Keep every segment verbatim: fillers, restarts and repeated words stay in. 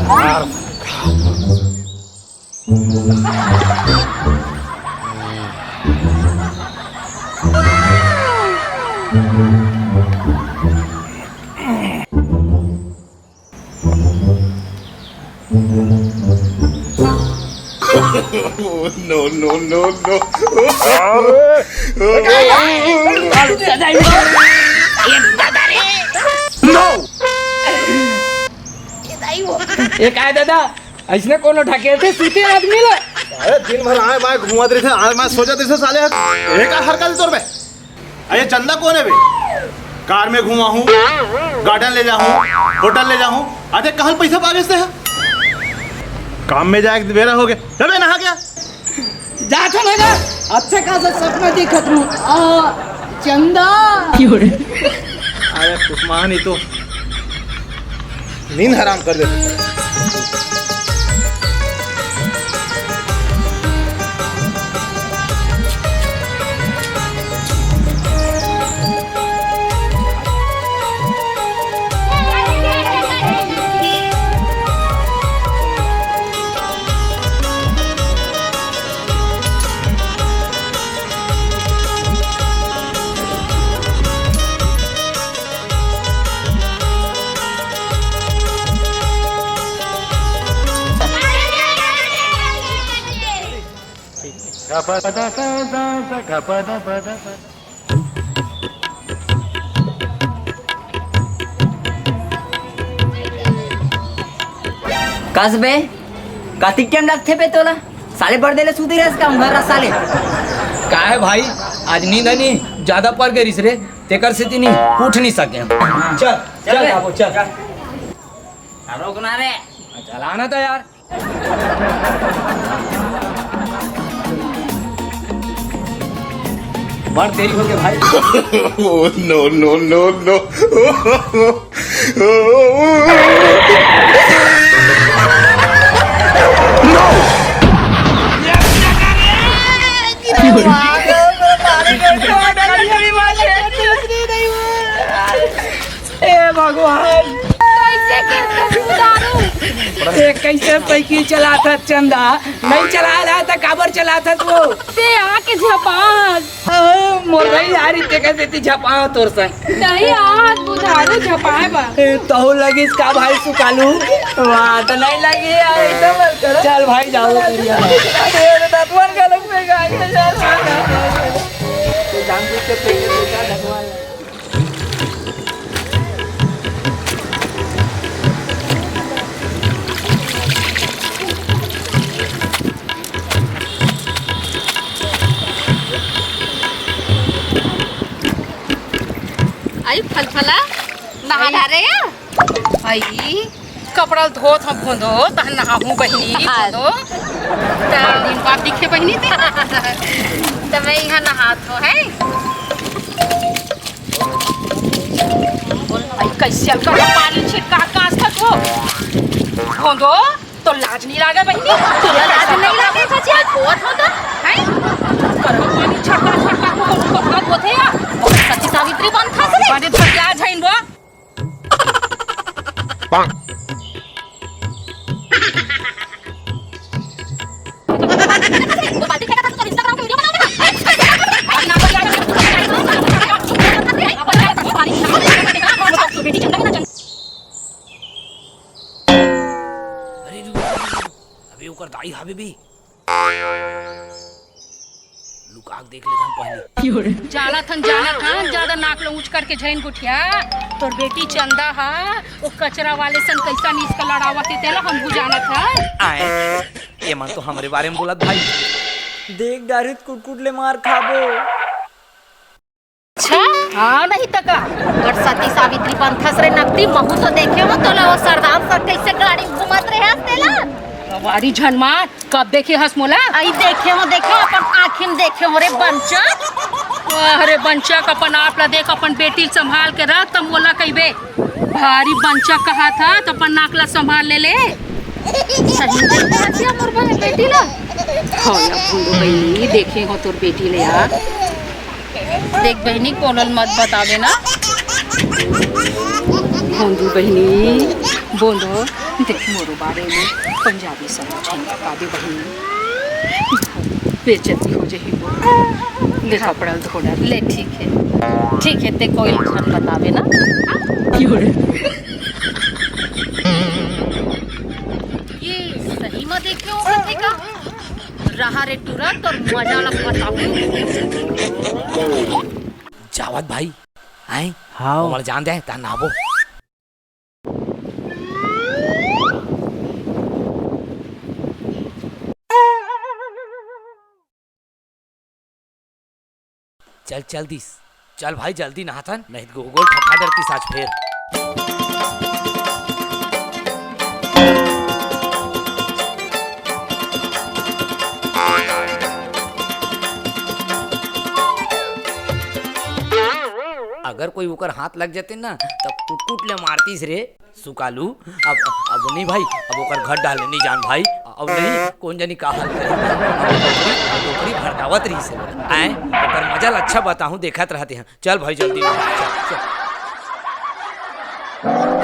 No, no, no, no। No। ये काय दादा, अइसने कोनो ढकेलथे सूते आदमी ला? अरे दिन भर आए बाएं घूमत रहिथे, आए बाएं सोचत रहिथे साले ह। ये का हरकत हे तोर बे? अरे चंदा कोन हे बे? कार में घुमाहूं, गार्डन ले जाहूं, होटल ले जाहूं। अरे कहां ले पइसा पाबे तेहा? काम में जाए के बेरा होगे। चल बे नहा के आ। जाथन हे गा, अच्छा खासा सपना देखत हूं। आ, चंदा। अरे कुसुमान, ये तो नींद हराम कर देथे। कस बे, कतिक टाइम लगथे बे तोला? साले बड़ देले सुती रहस का घर रा साले? का हे भाई, आज नींद नी ज्यादा पर गे रिहिस रे, तेकर सेती नी उठ नी सके। चल, चल चल बे। बाबू, चल। रोक ना रे। चलाना तो यार। बड़ देरी हो गया भाई। Oh, no, no, no, no। No! हे भगवान। कैसे करके सुधारूं? ए, कैसे साइकिल चलाथस चंदा? नहीं चलाय ला त काबर चलाथस वो? ते आके झपास। हाँ, मोर भाई यार, इतने कैसे ती झपाओ तोर संग। नहीं आज बुधारू झपाए बा। ए, तहु लगिस का भाई सुकालू? वाह, तो नहीं लगी यार, एकदम मत करो। चल भाई, जाओ करिया। अरे, दतवन गलत में गाय के यार। तो जान बुझ के फेंक दे बेटा, दतवन। आई फलफला, नहा ला रे या? आई, कपड़ा धोत हूँ भोंदो, तहन नहाहूँ बहिनी, हाँ। भोंदो। त दिन बाद दिखे बहिनी ते। त मैं यहाँ नहात हूँ, है? आई, कैसे हल्का सा पानी छिड़का कास तक वो। भोंदो, तो लाज नहीं लागे बहिनी? तो लाज नहीं लागे, चाची? आज बहुत हो तो, हैं? कर पानी छड़का, छड़का को, को, को, को, को थे या? सती सावित्री बन खा से? बड़े धरिया झइन वो। अरे रुक, रुक, रुक, रुक। अबे ओकर दाई हावे बे। लुका के देख लेथन पहले। जानत हन, जानत हन, ज्यादा नाक ल ऊंच करके झइन गोठिया। तोर बेटी चंदा हा, वो कचरा वाले सन कैसा नीच का लड़ावत हे, तेला हम जानत हन। आए, ये मन तो हमरे बारे में बोलत भाई। देख डारित कुटकुट ले मार खाबो। अच्छा? हाँ, नहीं त का? बड़ सती सावित्री बनथस रे नकटी, महू तो देखे हो तोला वो सरदार सर कैसे गाड़ी घुमत रहे हस तेला। वारी झन मार, कब देखे हस मोला? आई देखे हो, देखे हो, अपन आँखी में देखे हो रे बंचक। वाह रे बंचक, अपन आप ला देख, अपन बेटी ला संभाल के रख, त मोला कहिबे। भारी बंचक कहा था, त अपन नाक ला संभाल ले ले। सही में देखे हस या मोर बे-, बेटी ला? हाँ या भुंडू बहिनी, देखे हो तोर बेटी ले यार। देख बहिनी, कोनो ल मत बतावे ना। बोंदू बहिनी, बोंदू, देख मोरो बारे में पंजाबी समझ का दे बहिनी, बेइज्जती हो जाही वो। देखा पड़ल थोड़ा। ले ठीक है, ठीक है, ते कोई झन बतावे ना। ये सही में देखे हो कथे का? रहा रे टूरा, तोर मजा ला बताबो। जावत भाई, आए? हाँ। ओमन जान दे, ता नहाबो। चल, चल दिस। चल भाई, जल्दी नहाथन, नहीं तो गोगोल ठठा डरतिस आज फेर। अगर कोई ओकर हाथ लग जाते ना, तब कुट-कुट ले मारतीस रे। सुकालू, अब, अब नहीं भाई, अब ओकर घर डाले नहीं जान भाई, अब नहीं, कौन जानी का हाल करे। अब डोकरी, अब डोकरी भड़कावत रहिस हे। आए, ओकर मजा ल अच्छा बताहूँ, देखत रहते हैं। चल भाई, जल्दी नहा, चल, चल।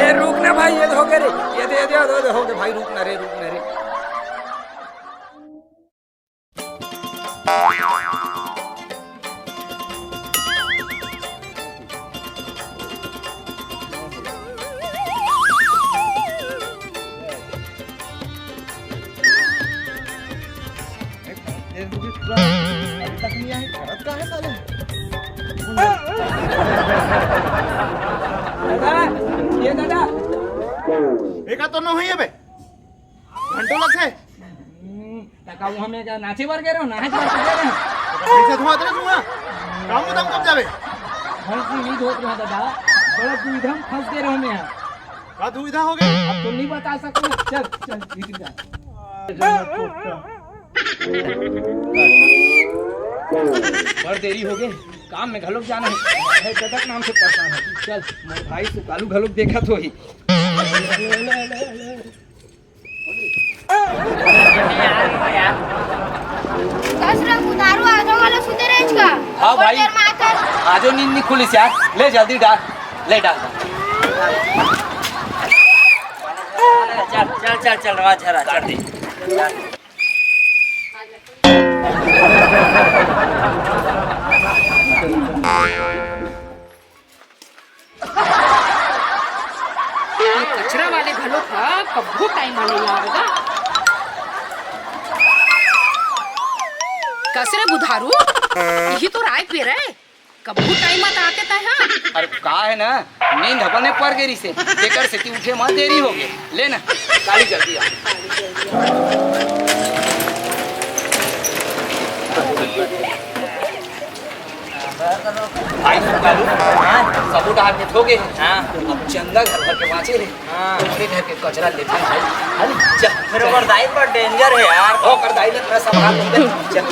ए, रुक ना भाई, ये धोगे रे, ये दे, ये दे, ये दे, ये दे, होगे भाई, रुक ना रे, रुक ना रे। अभी तक नहीं आए, करत का है साले? दादा, ये दादा। एका तो न होई बे। घंटों लगथे। हम्म, त का वो हमें का नाचे बर गे रहो, नाच बर गे रहो? पैसा धुआं तेरे धुआं। काम बताऊं कब जावे? भैंस ही धोत रहो दादा, बड़ा दुविधा में फंस गे रहो मैं। का दुविधा हो गई? अब तो नहीं बता सकूं। चल, चल, भीतर जा। बड़ देरी हो गई, काम में घलोक जाना है। है गदक नाम से परेशान है। चल, मोर भाई सुकालू घलोक देखत होही। कस रे बुधारू, आजो वाला सुते रहेस का? हाँ भाई। देर में आकर। आजो नींद नहीं खुलिस यार। ले जल्दी डाल, ले डाल। चल, चल, चल, चल, रवा झरा, चल। ये कचरा वाले घलोक ह कभू टाइम म नइ आवय गा। कस रे बुधारू, इही तो राय पेरय, कभू टाइम म त आते तैं ह। अरे का हे ना, नींद ह बने पर गे रिहिसे, तेकर सेती उठे म देरी होगे। ले ना, काली जल्दी आ। भाई सुकालू, हाँ? सबो डाहर के थोगे। हाँ। अब चंदा घर भर के बाँचे रे। हाँ। ओकरे घर के कचरा लेथन भाई। अरे जा। फेर ओकर दाई बड़ danger हे यार। ओकर दाई ले पूरा संभाल लेथे। चल।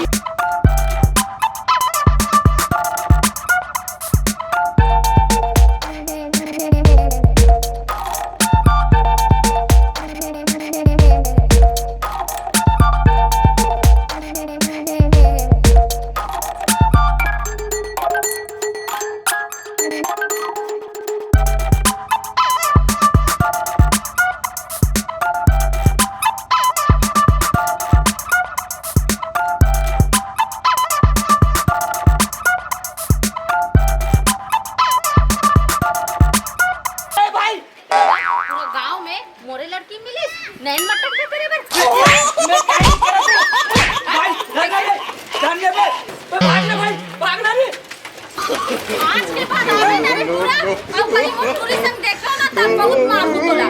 ए भाई, पूरा गांव में मोरे लड़की मिलिस, नैन मटक के करे बर। मैं काहे करत हूँ? भाई, भाग ना रे, भाग ना बे, भाग ना भाई, भाग ना रे। आज के बाद आवे ना रे टूरा, अउ कहीं मोर टूरी संग देखो ना, तब बहुत मारू तोला।